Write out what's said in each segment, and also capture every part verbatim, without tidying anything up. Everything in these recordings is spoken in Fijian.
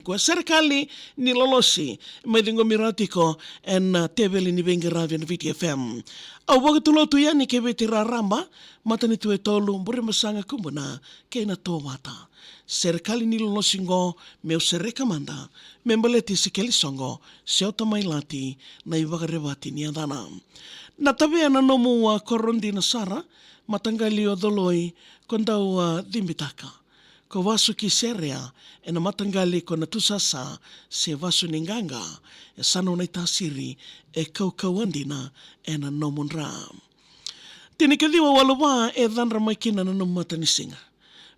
Ko serekali ni Lolosi, mai ciqomi rawa tiko ena teveli ni veiqaravi ena Viti F M. Au vakatulotu yani kei Viti raraba, matanitu e tolu, Burebasaga, Kubuna kei Natovata. Serekali ni Lolosi qo, meu sereka mada me baleti Sikeli Soqo, Seota mai Lati, na ivakarevati ni yacana. Na tavea na nomu a koro dina sara, mataqali o Coloi, ko dau a cibitaka. Ko vasu ki Serea, ena mataqali ko Natusasa, se vasu ni qaqa, e sa nona itasiri, e kaukauwa dina ena nomu dra. Tinikaciwa walu va e cadra mai kina na nomu matanisiga.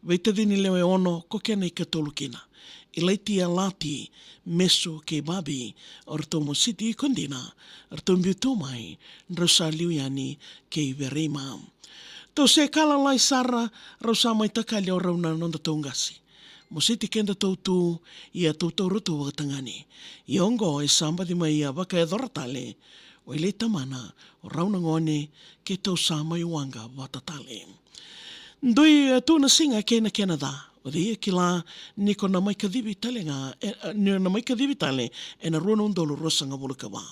Veitacini lewe ono ko kena ikatolu kina. Ilaitia, Lati, Mesu kei Babi, o ratou mositi iko dina, ratou biu tu mai, drau sa liu yani kei Vereima. Tou se ka lalai sara, rau sa mai takali o rau na nodatou qase. Mositi kedatou tu, ia tou taura tu vakatagane. Ia oqo e sa baci mai a vakayacora tale, o Ilaitamana, o rau na gone, keitou sa mai waqa vata tale. Dui, e, tu na siga kei na kena ca, o cei e kila ni ko na mai kacivi tale ga, e, e, ni na mai kacivi tale, ena rua na udolu ruasagavulu ka va.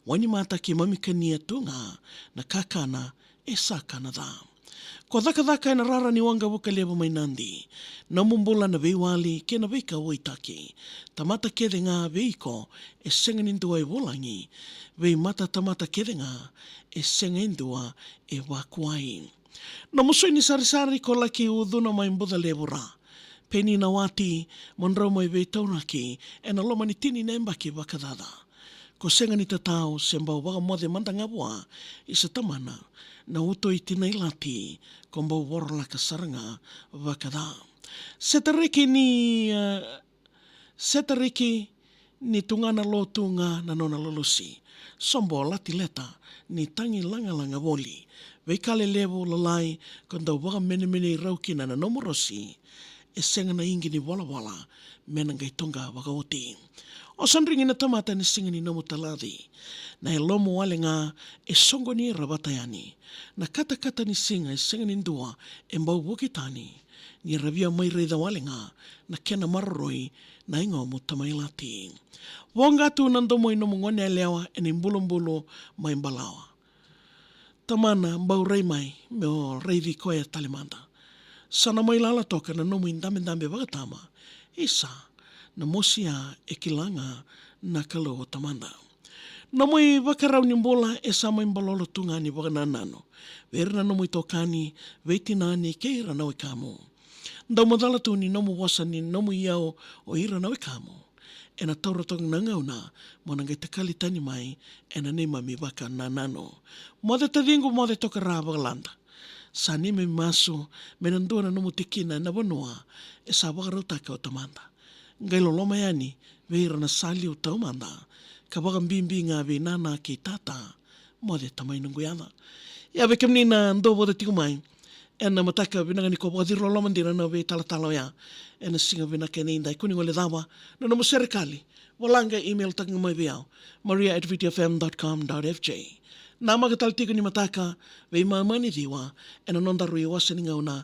Wainimata keimami kania tu ga na kakana, e sa kana ca. Ko cakacaka ena rara ni waqavuka levu mai Nadi. Nomu bula na veiwali kei na veikauwaitaki. Tamata kece ga vei iko, e sega ni dua e vulagi. Vei mata tamata kece ga, e sega e dua e vakuai. Nomu sui ni sarisari ko laki ucuna mai Bucalevu ra. Peni na wati, mo drau mai veitauraki, ena loma ni tini na yabaki vakacaca. Ko sega ni tatau se bau vakamoce mada ga vua, isa Tamana, na uto i Tinailati, ko bau vorolaka sara ga vakaca. Setareki ni, e, setareki ni tugana lotu ga na nona Lolosi. Sobo Lati Leta, ni tagi lagalaga voli. Veika lelevu lalai, ko dau vakamenemenei rau kina na nomu rosi. E sega na igi ni volavola, me na qai toqa vakaoti. O sodrigi na tamata ena siga ni nomu talaci. Na yalomu wale ga, e soqoni ira vata yani. Na katakata ni siga e sega ni dua, e bau vuki tani. Ni ra via mai raica wale ga, na kena maroroi, na yagomu Tamailati. Voqa tu na domo i nomu gone yalewa, ena ibulubulu mai Balawa. Tamana, bau rai mai, meu raici koya tale mada. Sa na mai lala toka na nomu idabedabe vakatama. Isa, na mosi ya e kila ga na Kalou o Tamada. Nomu ivakarau ni bula e sa mai balolo tu ga ni vakanananu. Vei ira na nomu itokani, veitinani kei ira na wekamu. Dau macala tu ni nomu vosa ni nomu iyau o ira na wekamu. Ena taura toka na gauna, mo na qai takali tani mai, ena neimami vakanananu. Moce taciqu, moce toka ra vakalada. Sa neimami masu, me na dua na nomu tikina ena vanua, e sa vakarautaka o Tamada. Qai loloma yani, vei ira na sa liu taumada, ka vakabibi ga vei nana kei tata, moce tamai noqu yaca. Ia vei kemuni na dau voca tiko mai, ena mataka vinaka ni ko vakaciri loloma dina na veitalatala oya. Ena siga vinaka ena idai ko ni gole cava, na nomu serekali, vola ga email taka ga mai vei au, maria at vtfm dot com dot fj. Namaka tale tiko ni mataka, veimama ni ciwa, ena noda rui wasa ni gauna,